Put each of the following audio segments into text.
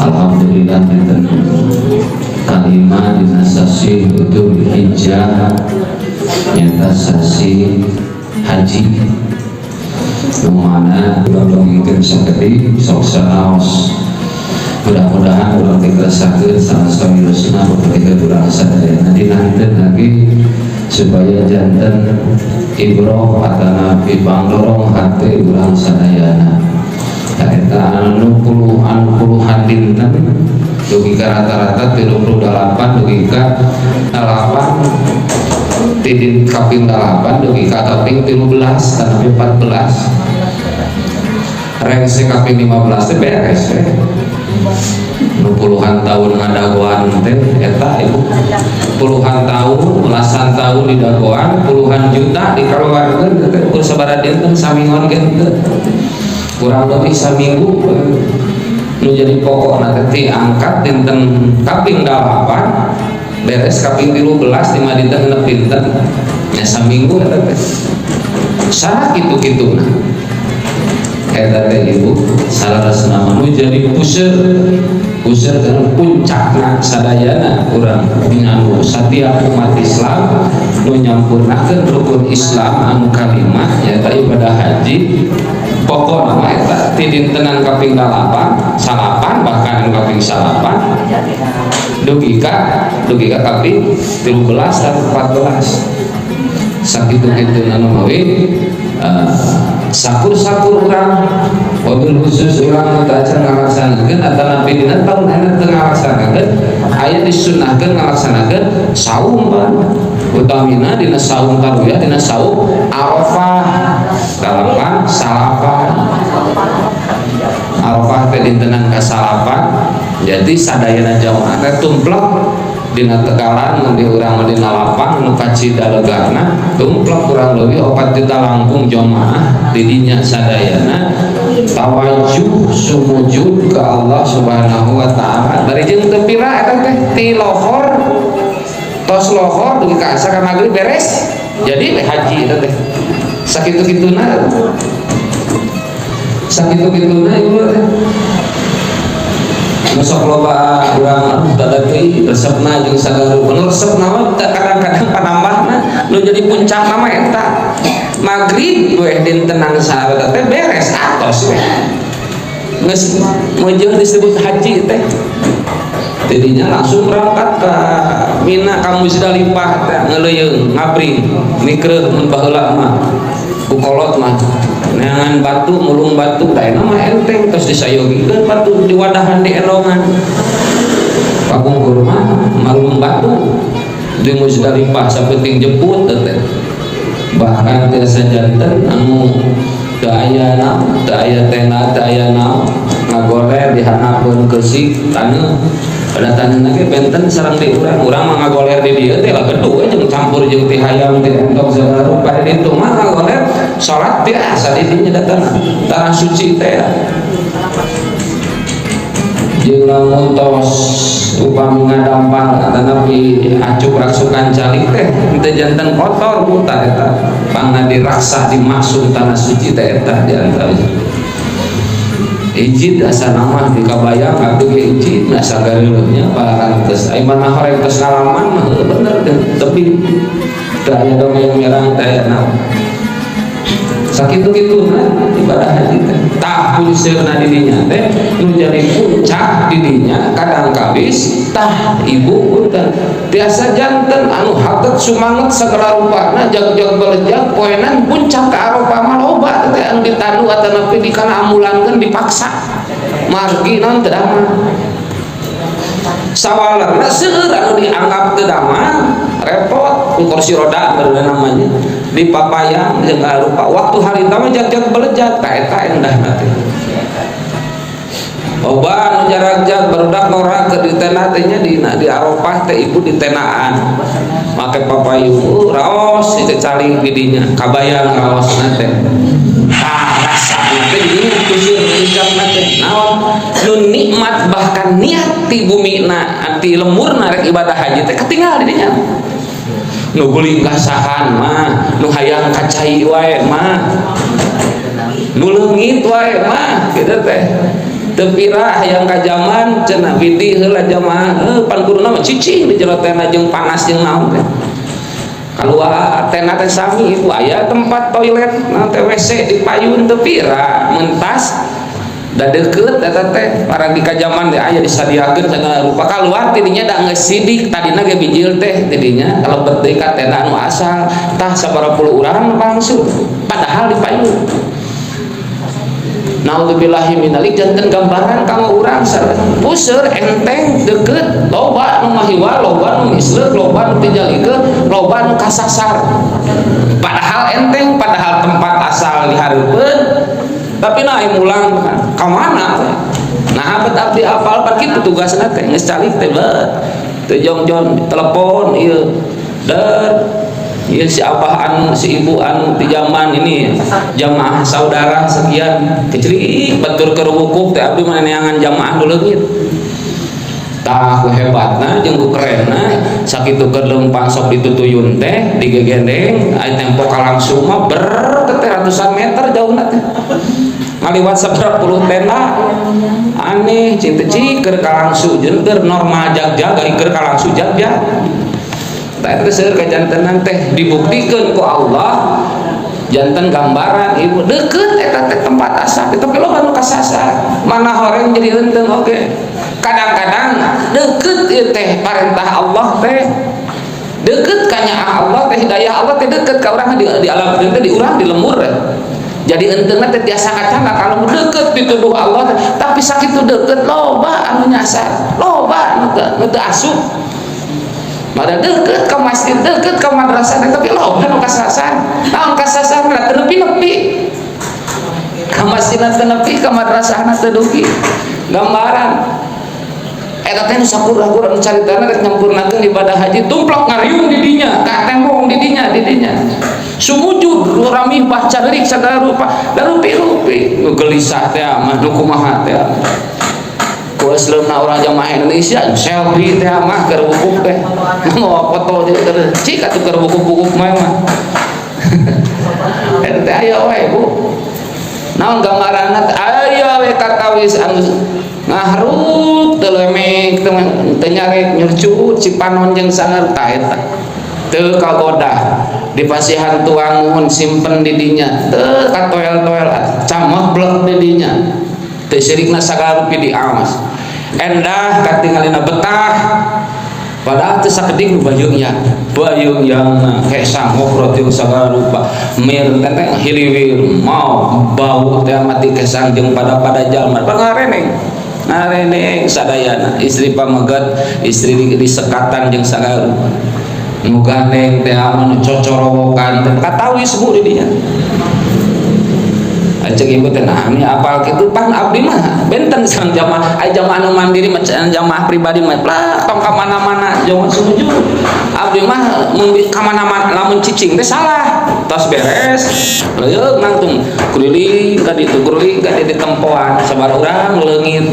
Alhamdulillah, dinten kalima dina sasih Dzulhijjah, nyata sasih haji, nu mana urang dongengkeun sakedik sok sanaos. Mudah-mudahan urang dikeresakeun salah sawiosna bapakikeun urang sadayana dinanten lagi supaya janten ibroh atanapi pangdorong hati urang sadayana. Eta anu puluhan puluhan dinten, dugi ka rata-rata 38, dugi ka 8 ti kaping 8 dugi ka kaping 13 tapi 14, rengse kaping 15 teh beres we. Nu puluhan tahun ngadagoan teh eta, Ibu, puluhan tahun, belasan tahun didagoan, puluhan juta dikeluarkeun teh ukur sabaraha dinten? Saminggon ge henteu, kurang lebih saminggu. Nu jadi pokok nanti angkat dinten kaping 8, beres kaping 13, 5 dinten, 6 dinten ya, saminggu eta teh. Saha kitu-kitu? Nah, eta teh, Ibu, salarasna mah nu jadi puseur puseur dan puncakna sadayana urang anu setiap umat Islam nu nyampurnakeun rukun Islam anu kalima, nyaeta ibadah haji. Pokokna mah eta ti dintenan kaping 8, salapan, bahkan anu kaping salapan dugi ka kaping 13 dan 14. Sakitu-kitu anu mawi sakur-sakur urang, wabil khusus urang nu acan ngalaksanakeun atanapi dina tahun ayeuna teu ngalaksanakeun, aya disunahkeun ngalaksanakeun saum, Pak, utamina dina saum tarwiyah, dina saum Arafah dalapan salapan. Arafah teh dintenan kasalapan, jadi sadayana jamaah teh tumplek dina tegalan mun di urang mah dina lapang nu kacida legana, tumplek kurang lebih 4 juta langkung jamaah. Didinya sadayana tawajuh sumujud ke Allah Subhanahu wa Taala bari jeung teu pira eta teh, ti lohor, tos lohor dugi ka asa ka magrib beres. Jadi we haji eta teh sakitu-kituna, sakitu-kituna, Ibu, teh. Nu sok loba urang, aduh, tada deui resepna jeung sagala rupa. Nu resepna mah kadang-kadang panambahna. Nu jadi puncak mah eta magrib we dintenan sahabat teh beres, atos we, geus meujeun disebut haji teh. Jadinya langsung berangkat ke Mina, ka Muzdalifah teh ngeuleuyeng, ngabring, mikreuh. Mun baheula mah ku kolot mah neangan batu, mulung batu. Da mah enteng, terus disayogikeun batu di wadahan, di endongan. Kapungkur mah malung batu di Muzdalifah sapenting jemput teh. Bahkan tiasa janten anu teu aya naon, teu aya tenda, teu aya naon, ngagoler di handapeun keusik taneuh. Pada taneuhna ge benten sareng di urang. Urang mah ngagoler di dieu teh lah geduh we jeung campur jeung ti hayam, ti entog, segala rupa. Di ditu mah ngagoler, salat biasa di dinya, da tanah tanah suci teh. Jeung lamun tos upami ngadampal atanapi acuk raksukan calik teh teu janten kotor buta eta, pangna diraksa dimaksum tanah suci teh. Eta di antara ijid asa nama di kabayang abdi ge ijid asa gareuleuhnya parantos. Ai mana horeng tos ngalaman mah bener teh, tapi teu aya dongeng merang, teu aya naon. Sakitu-kituna ibadah haji teh. Tah, punseurna di dinya teh nu jadi puncak di dinya kadang kabis tah, Ibu, punten, tiasa janten anu hatet sumanget segala rupana, jag-jag belejag poenan puncak ke Arafah mah loba teh anu ditandu atanapi dikana ambulankeun, dipaksa margi naon, teu damang. Sawalerna seueur anu dianggap teu damang, repot, kursi roda baru namanya, di papayang jeung rupa. Waktu hari mah jag-jag belejag ka eta endahna teh. Loba anu jarag-jag barudak ngora ke di tenda teh nya, di Arafah teh, Ibu, di tendaan make papayung, raos itu calik di dinya, kabayang raosna teh. Tah, rasana teh di dinya kusir puncakna teh naon nu nikmat, bahkan niat ti bumina, ti lemurna rek ibadah haji teh katinggal di dinya. Nu guling kasahan mah, nu hayang kacai wae mah, nu leungit wae mah kitu teh. Teu pira hayang ka jamban cenah bidi heula jamaah pan kuduna mah cicing di jero tenda jeung panas jeung naon teh. Kaluar tenda teh sami ibu aya tempat toilet naon teh WC di payun teu pira mentas da deukeut eta teh para di kajaman teh aya disadiakeun sagala rupa kaluar tidinya da geus sidik tadina ge bijil teh tidinya kalebet deui ka tenda anu asal tah sabaraha puluh urang langsung padahal di payun. Naudzubillahi min dzalik janten gambaran kanggo urang puseur enteng deukeut loba nu mahiwa loba nu misleuk loba nu tijalikeun loba nu kasasar padahal enteng padahal tempat asal dihareupeun tapi nah mulang ka mana nah abet abdi apal pan kitu tugasna teh geus calik teh bet teu jongjon telepon ieu der ieu si abah anu si ibu anu di zaman ini jamaah saudara sekian kecil batur keur wukuf teh abdi mah neangan jamaah nu leungit tah ku hebatna jeung ku kerenna sakitu keur leumpang sok ditutuyun teh digegendeng aya tempo ka langsung mah ber teh ratusan meter jauhna teh ngaliwat sabaraha puluh tenda aneh cing teh cik keur kalangsu jeung keur normal jagjag ari keur kalangsu jagjag tah eta seueur kajantenan teh dibuktikeun ku Allah janten gambaran ibu deukeut eta teh tempat asal tapi loba nu kasasar mana horeng jadi henteu oge kadang-kadang deukeut ieu teh parentah Allah teh deukeut kanyaah Allah teh hidayah Allah teh deukeut ka urang di alam teh di urang di lembur jadi enteungna teh tiasa kacana kalau deukeut pituduh Allah teh tapi sakitu deukeut loba anu nyasar loba anu teu asup mada deukeut ka masjid deukeut ka madrasah teh tapi loba anu kasasar naon kasasar teu nepi-nepi ka masjid teu nepi ka madrasahna teu dugi gambaran eta teh nu sakur-sakur anu caritana rek nyampurnakeun ibadah haji tumplok ngariung di dinya ka tembong di dinya di dinya sumujud ramih bah calerik sagala rupa da rupi-rupi gelisah teh mah nu kumaha teh ku asleumna urang jamaah Indonesia selfie teh mah keur wukuf teh mau foto jeung keur cik atuh keur wukuf-wukuf mah eta teh aya wae Bu naon gambaranna teh aya we katawis anu ngahruk teu lemek teu nyarek nyurcut cipanon jeung sangar ta eta teu kagoda dipasihan tuangun simpen di dinya teu katoel-toel camok blek di dinya teu sirikna sagala rupi diawas endah katingalina betah padahal teu sakedik nu bayeungnya bayeung yang kesang ngobrol jeung sagala rupa mir teh hiliwir mau bau teh mati kesang jeung pada-pada jalma pangareneng ngareneng sadayana istri pameget istri disekatan jeung sagala rupa nu gandeng teh anu cocorowokan teh katawis bu di dinya cek ibu teh nah ini apal kitu pan abdi mah benten sareng jamaah aya jamaah anu mandiri mah jamaah pribadi mah plak tong ka mana-mana jangan sumujud abdi mah mun ka mana-mana lamun cicing teh salah tos beres leueung nangtung kuliling ka ditu kuliling ka ditu tempoan sabaraha urang leungit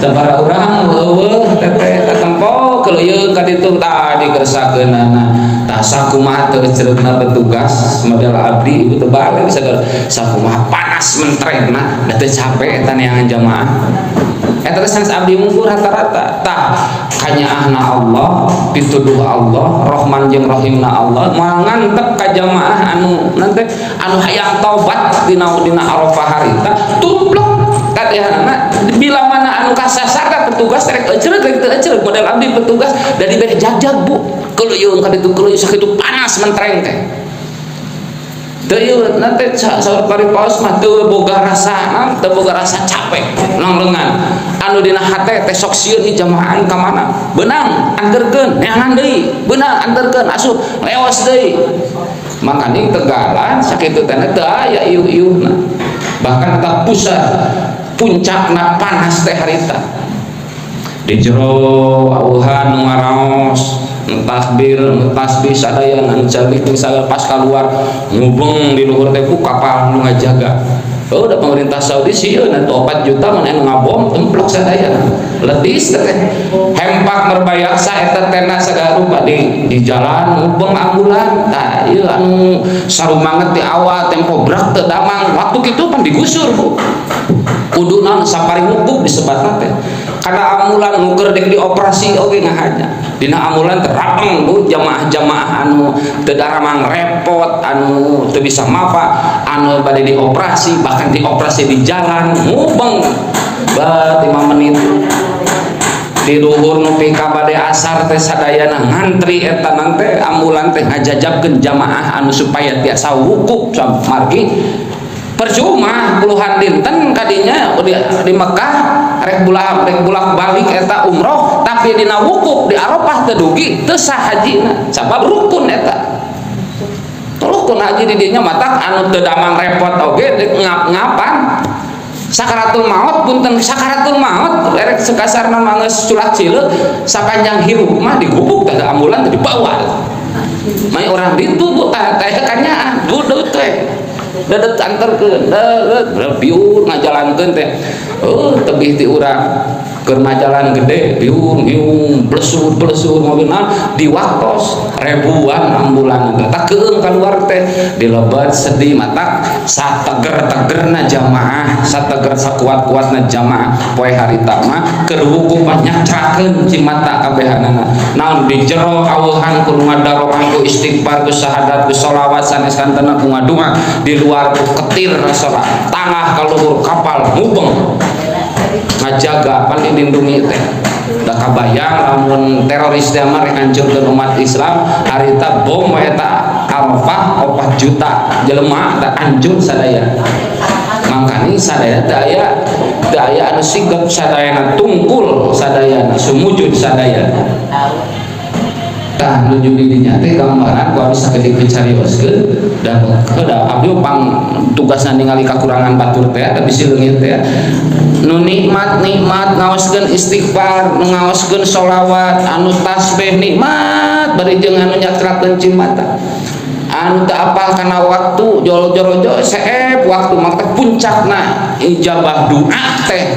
sabaraha urang leuweuh teh teh katempo keleuyeung ka ditu tah dikersakeunnana tah sakumaha teu cereuna petugas model abdi ibu teu balik sagala sakumaha panas mentrengna da teu capek eta neangan jamaah eta teh sanes abdi mungkur rata-rata tah kanyaahna Allah pituduh Allah Rahman jeung Rahimna Allah moal ngantep ka jamaah anu nanti anu hayang taubat dina dina Arafah harita tumplok katihanana bila mana anu kasasar ka petugas rek eceureuh rek teu eceureuh model abdi petugas da dibere jagjag bu keuleuyeung ka ditu keuleuyeung sakitu panas mentreng teh teu ieu nanti saur paripaos mah teu boga rasa teu boga rasa capek langlengan anu dina hate teh sok sieun ieu jamaah ka mana beunang anterkeun neangan deui beunang anterkeun asup leos deui makaning tegalan sakitu teh teu aya iuh-iuhna bahkan eta pusat puncakna panas teh harita di jero awuhan nu ngaraos nu takbir nu tasbih sadaya nu calik misalnya pas keluar ngubeng di luhur teh ku kapal nu ngajaga Oh, udah pemerintah Saudi sih nanti 4 juta mana anu ngabom templok sadaya letis teh hempak merbayaksa eta tenda segala rupa di jalan ngubeng ambulan. Tah, ieu anu sarumanget di awal tempo brak teu damang waktu kitu pan digusur, Bu. Kudu naon sapari wukuf disebatna teh karena ambulan nu keur dek dioperasi oge ngahaja dina ambulan terapeng, Bu. Jamaah-jamaah anu teu daramang repot, anu teu bisa mafa, anu bade dioperasi, bahkan dioperasi di jalan ngubeng bat 5 menit di luhur nepi ka bade asar teh sadayana ngantri eta nante ambulan teh ngajajabkeun jamaah anu supaya tiasa wukuf. Margi percuma puluhan dinten kadinya di Mekah rek bulak balik eta umroh, tapi dina wukuf di Arafah teu dugi, teu sah hajina, sabab rukun eta rukun haji di dinya. Matak anu teu damang repot oge ngap-ngapan sakaratul maut. Punten, sakaratul maut erek sekasarna mah geus culak cileuk sapanjang hirup mah digubuk teh ambulan teh dibawa. Mai orang ditu, Bu, tah teh kanyaah budut teh dedet anterkeun dedet biur ngajalankeun teh. Oh, tebih ti urang keur majalan gede biur biung blesur blesur mobilna di waktos ribuan ambulan teh tak keung keluar teh dilebat sedih. Matak sateger-tegerna jamaah, sateger sakuat-kuatna jamaah, poe harita mah keur wukuf nyacrakeun cimata kabehanana naon di jero aweuhan ku ngadaroan ku istighfar, ku syahadat, ku sholawat sanes kantena ku ngadua, di luar ku ketir salat tangah ka luhur kapal mubeng ngajaga pan dilindungi teh. Da kabayang lamun teroris teh mah rek ngancurkeun umat Islam harita bom we eta Arafah 4 juta jelema teh hancur sadaya. Mangkani sadaya teu aya, teu aya anu sigap, sadayana tungkul, sadayana sumujud sadaya. Tah, nuju di dinya teh gambaran ku abdi sakedik dicarioskeun dan da abdi pang tugasna ningali kakurangan batur teh, tapi si leungit teh nu nikmat nikmat ngaoskeun istighfar, nu ngaoskeun sholawat, anu tasbih nikmat bari jeung anu nyakrakeun cimata, anu teu apal kana waktu jol jorojo seep waktu. Maka puncakna ijabah doa teh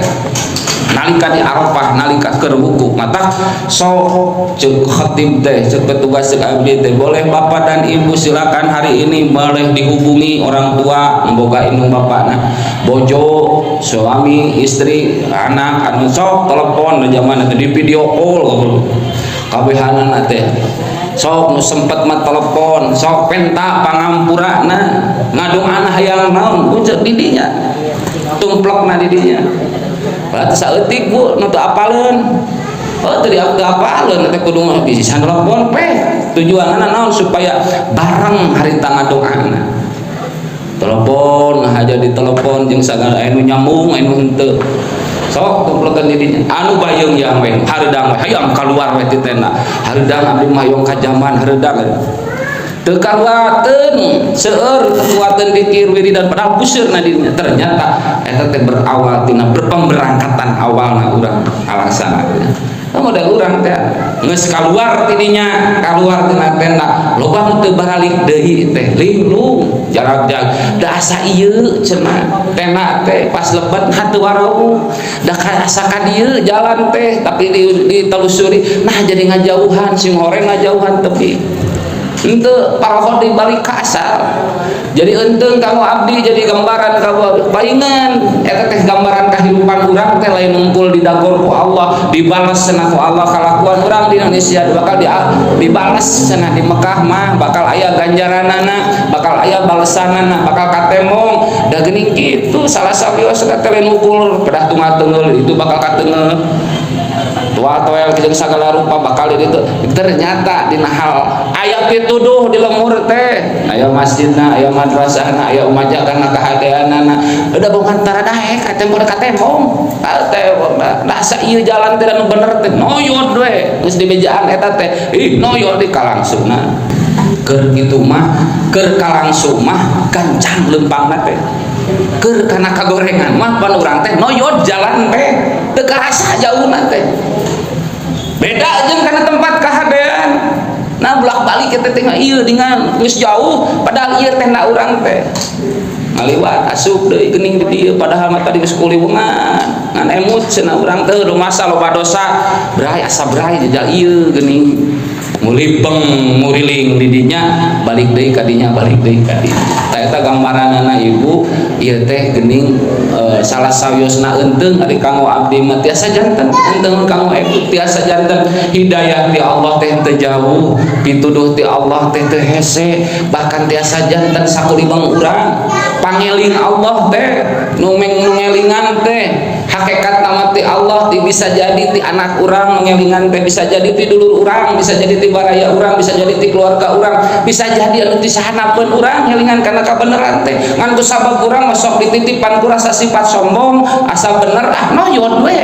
nalika di Arafah, nalika keur wukuf. Mata sok cek khatib teh, cek petugas, cek abdi teh, boleh bapak dan ibu silakan hari ini boleh dihubungi orang tua boga indung bapakna, bojo, suami, istri, anak, anu sok telepon di zaman itu di video call kabehanana teh. Sok nu sempet mah telepon, sok penta pangampurana, ngadoana hayang naon puncak didinya tumplokna didinya. Berarti saeutik, Bu, nu teu apaleun. Oh, teu teu apaleun teh kudu bisa telepon pe. Tujuanna naon? Supaya bareng harita ngadoana. Telepon aja, ditelepon jeung sagala anu nyambung anu henteu. Sok tumplokeun di dinya. Anu bayeung yang we hareudang we hayang kaluar we ti tenda. Hareudang abdi mah hayang ka jamban hareudang. Teu kaluateun, seueur kekuatan dikir wiridan padahal puseurna dirinya. Ternyata eta teh berawal tina berpemberangkatan awalna urang alasan. Nah, model urang teh geus kaluar tidinya, kaluar tina tenda, loba nu teu baralik deui teh, linglung jarak jauh. Da asa ieu cenah tenda teh pas lebet henteu warau. Da asa ka dieu jalan teh, tapi ditelusuri nah jadi ngajauhan, sing horeng ngajauhan tepi. Henteu paroho dibalik ka asal. Jadi eunteng kamu abdi, jadi gambaran kamu palingan eta teh gambaran kehidupan urang teh lain ngumpul di dagor ku Allah, dibalas cenah ku Allah kalakuan urang di Indonesia bakal dibalas cenah di Mekah mah, bakal aya ganjaranana, bakal aya balesanana, bakal katemong. Da geuning kitu salah sawios teh lain ngumpul pedah tunggal teunggeul itu bakal kateunggeul tua toel jeung sagala rupa bakal itu. Ternyata dina hal aya pituduh di lemur teh, aya masjidna, aya madrasahna, aya umajakanna kahadeanana, udah bukan taradaek katembong katembong teh rasa ieu jalan teh nu bener teh noyod we geus dibejaan eta teh ih noyod di kalangsungna keur kitu mah, keur kalangsung mah gancang leumpangna teh, keur kana kagorengan mah pan urang teh noyod jalan teh teu karasa jauhna teh. Beda jeung kana tempat kahadean. Nah, bolak balik kita tengok ieu dengan geus jauh, padahal ieu teh urang teh. Ngaliwat asup deui geuning di dieu, padahal mah tadi geus kuliwengan, ngan emut cenah urang teh masa loba dosa, bray asa bray jajal ieu geuning. Mulibeng muriling di dinya, balik deui ka dinya, balik deui ka dinya. Tah, eta gambaranana, Ibu. Ieu teh geuning salah sawiosna eunteung ari kanggo abdi mah tiasa janten eunteung, kanggo ibu tiasa janten hidayah ti Allah teh teu jauh, pituduh ti Allah teh teu hese, bahkan tiasa janten sakulibeng urang pangeling Allah teh nu ngelingan teh hakikat nama ti Allah ti bisa jadi ti anak urang ngelingan teh, bisa jadi ti dulur urang, bisa jadi ti baraya urang, bisa jadi ti keluarga urang, bisa jadi anu ti sahanapeun urang ngelingan kana kabeneran teh. Ngan ku sabab urang masuk dititipan ku rasa sifat sombong, asa bener, ah noyod we,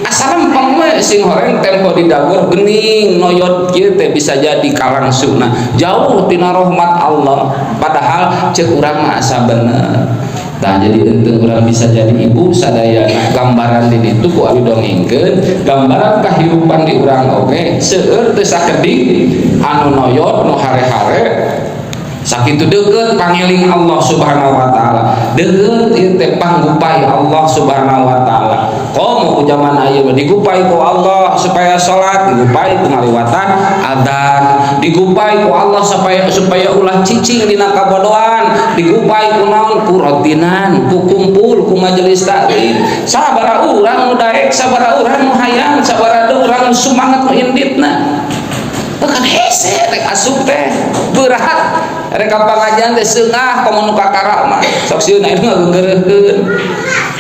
asa lempeng we, sing horeng tempo didagor gening noyod kieu teh bisa jadi kalangsungna jauh tina rahmat Allah, padahal cek urang mah asa bener. Nah, jadi untuk urang bisa jadi ibu sadayana gambaran di ditu ku abdi dongengkeun gambaran kahirupan di urang oge seueur teu sakedik anu noyod, nu hare-hare. Sakitu deket pangeling Allah Subhanahu wa Taala, deket ieu teh panggupai Allah Subhanahu wa Taala. Komo ku zaman ayeuna digupai ku Allah supaya salat, digupai ku ngaliwatan adzan, digupai ku Allah supaya supaya ulah cicing dina kabodohan, digupai ku naon, ku rotinan, ku kumpul, ku majelis taklim. Sabaraha urang nu daek, sabaraha urang nu hayang, sabaraha urang nu sumangat, nu inditna kan hese rek asup teh berat, rek ka pangajian teh seungah, komo nu kakara mah sok sieun ayeuna ngageugeureuhkeun.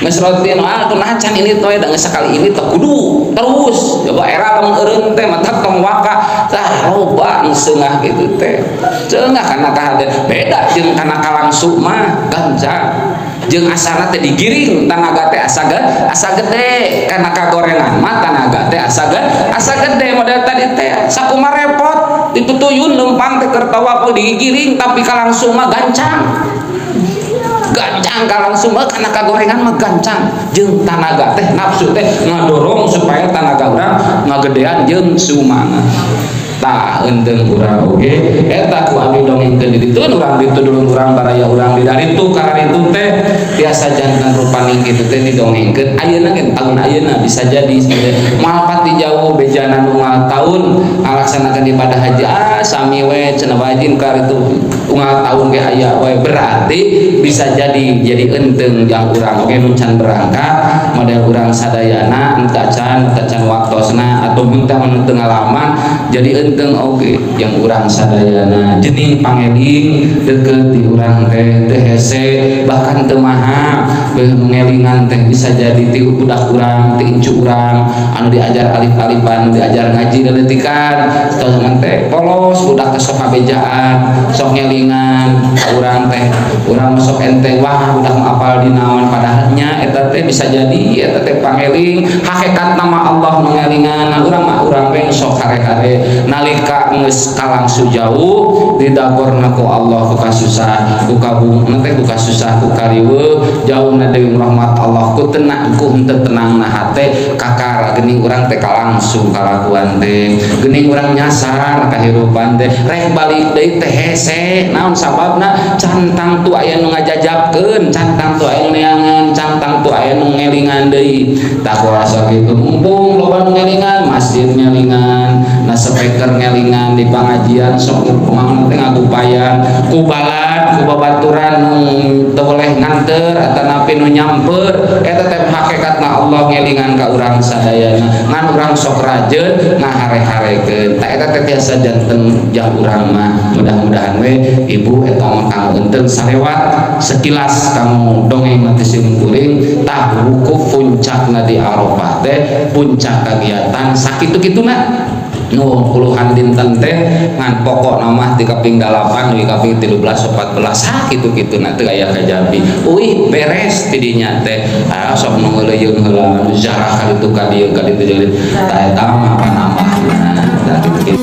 Geus rotin, ah kunaha can ini teh, da geus sakali ini teh kudu terus. Coba era lamun eureun teh matak tong waka. Tah, loba nu seungah kitu teh, seungah kana kahadean. Beda jeung kana kalangsu mah gancang jeung asana teh digiring, tanaga teh asa asa gede. Kana kagorengan mah tanaga teh asa asa gede, model tadi teh sakumaha repot ditutuyun lempang teh keur tawaf digiring, tapi kalangsung mah gancang, gancang. Kalangsung mah, kana kagorengan mah gancang jeung tanaga teh, nafsu teh ngadorong supaya tanaga urang ngagedean jeung sumangat. Tah, eunteung urang oge eta ku abdi dongengkeun di ditu, urang ditu dulur urang, baraya urang di daritu kararitu teh tiasa janten rupaning kitu teh didongengkeun. Ayeuna ge tahun ayeuna bisa jadi moal pati jauh bejana unggal tahun ngalaksanakeun ibadah haji, ah sami we cenah wajin karitu, unggal tahun ge aya we. Berarti bisa jadi eunteung jang urang oge nu can berangkat, model urang sadayana anu tacan waktosna atau henteu anu teu ngalaman, jadi eunteung oge yang urang sadayana. Jening pangeling deket di urang teh teu hese, bahkan teu maha ngelingan teh bisa jadi ti budak urang, ti incu urang anu diajar alif-alifan, diajar ngaji leletikan tos teh polos. Budak teh sok kabejaan, sok ngelingan ka urang teh, urang sok enteng, wah budak mah apal di naon, padahal nya eta teh bisa jadi eta teh pangeling hakikat nama Allah mengelingan. Urang mah urang we sok hare-hare nalika geus kalangsu jauh didagorna ku Allah, ku kasusah, ku kabung teh, ku kasusah, ku kariweuh, jauhna deui rahmat Allah, ku tenang, ku henteu tenangna hate kakara geuning urang teh kalangsung kalakuan teh geuning urang nyasar kahirupan teh, rek balik deui teh hese. Naon sababna? Can tangtu aya nu ngajajabkeun, can tangtu aya nu neangan, can tangtu aya nu ngelingan deui. Tah, rasa kitu mumpung loba nu ngelingan, masjid ngelingan, na speaker ngelingan di pengajian, sok kumaha teh ngagupayan ku balad, ku babaturan nu teu boleh nganter atanapi nu nyamper, eta teh hakikatna Allah ngelingan ka urang sadayana, ngan urang sok rajeun ngahare-harekeun. Tah, eta teh tiasa janten jang urang mah. Mudah-mudahan we ibu eta mah kanggo eunteung salewat sekilas kanggo dongeng mati sim kuring. Tah, wukuf puncakna di Arafah teh puncak kegiatan sakitu-kituna nu puluhan dinten teh, ngan pokok mah di kaping 8 di kaping 13 14 sakitu-kitu na teu aya kajabi uih beres tidinya teh. Ah, sok nu ngeuleuyeuh heula, nu jarah ka ditu ka dieu ka ditu, tah eta mah panambahna. Tah, kitu.